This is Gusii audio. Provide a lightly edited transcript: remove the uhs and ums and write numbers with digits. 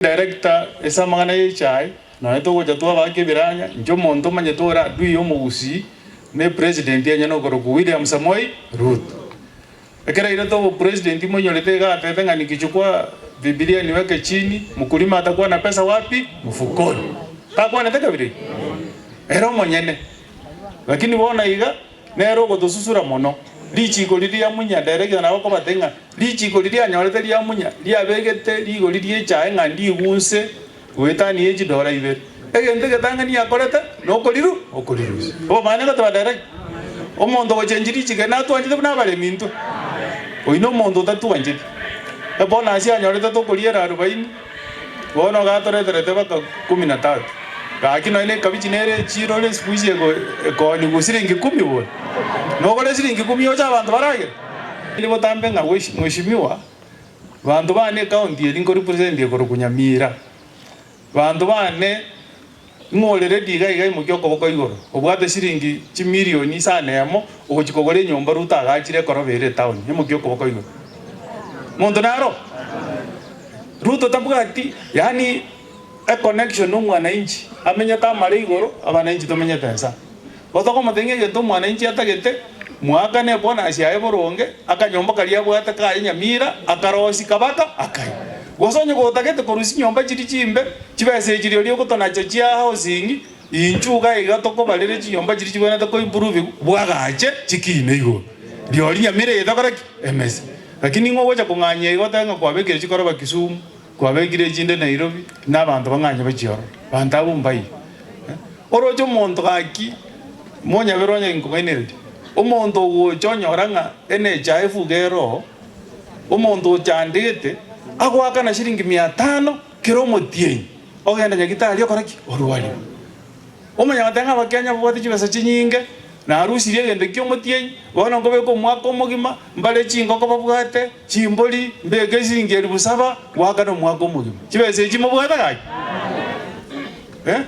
Director ase amang'ana y'echae, nonya togocha twabaka ebiranya, inche omonto omanyete ore adui y'omogusii ne president enyene okorokwa William Samoei Ruto. Ekero airete obopresident moinyorete iga atebete ng'a nikichukua bibilia niweke chini, mkulima atakuwa na pesa wapi? Mfukoni. Takwanete kabira eyio? Ere omonyene. Lakini bono iga Nere ogotosusura mono. Richiiko riria riamunya, Director nabo akobatebia ng'a richiiko riria anyorete riamunya riabegete rigori ri'echae ng'a ndigunse goetania ye chidora ibere. Egento egetang'ani akorete nokoriru okorirusia. Obomani goteba Director, omonto ogochenchia richiiko eri natwanchete buna abaremi intwe. Oyio nomonto otatwancheti. Ebonus anyorete tokoriera arubaini. Bono gatoreterete mpaka kumi na tatu. Gaki nonya ne ekabichi nere echiro ore siku hizi ego ekoonigwa siringi kumi bono. Nogore siringi kumi oche abanto baragere? Rende botambe ng'a wesh mweshimiwa, banto bane ecounty eri nko represent ekorokwa Nyamira. Banto bane ng'o ore ready iga iga imokia okoboko igoro, obwate siringi chimilioni isano emo, ogochia kogora enyomba Ruto agachire ekoroba ere etown, imokia okoboko igoro. Monto naro? Ruto tabwati yaani econnection na omwananchi, amenyete amare igoro, abananchi tomenyete nsa. Gotokomotebia ng'a egento omwananchi atagete, moakane ebonus yaye boronge, akanyomba karia abwate kaye nyamira, akarosia kabaka akaye. Gose onye gotagete korusia chinyomba chiria chimbe, chibesa echi rirorio ogotonacha chia housing, inchuo iga iga tokobarere chinyomba chiria chibwenerete koimproviwa, bwagache chikiine igoro. Rirorio nyamira eye tokore ki? Emese. Lakini ning'o ogocha kong'anyia igo otebe ng'a kwabekire chikoroba Kisumu, kwabekire echinde Nairobi, na abanto bang'anye bachie ororo. Banto abwo mbaiyo. Oroche omonto gaki, monyabere onye nkong'ainereria, omonto ogocha onyora ng'a NHIF iga ere oo, omonto ochandegete, agoakana shilingi mia tano kera omotienyi, ogenda nyagitari okore ki? Orwarigwe. Omanya goteba ng'a abakenya babwate chibesa chinyinge, narusirie egento ki'omotienyi, bono nkobeka omwaka omogima, mbare chingoko babwate, chimbori, mbeke esiringi elifu saba, goakana omwaka omogima. Chibesa echi mobwate gaki? Eh?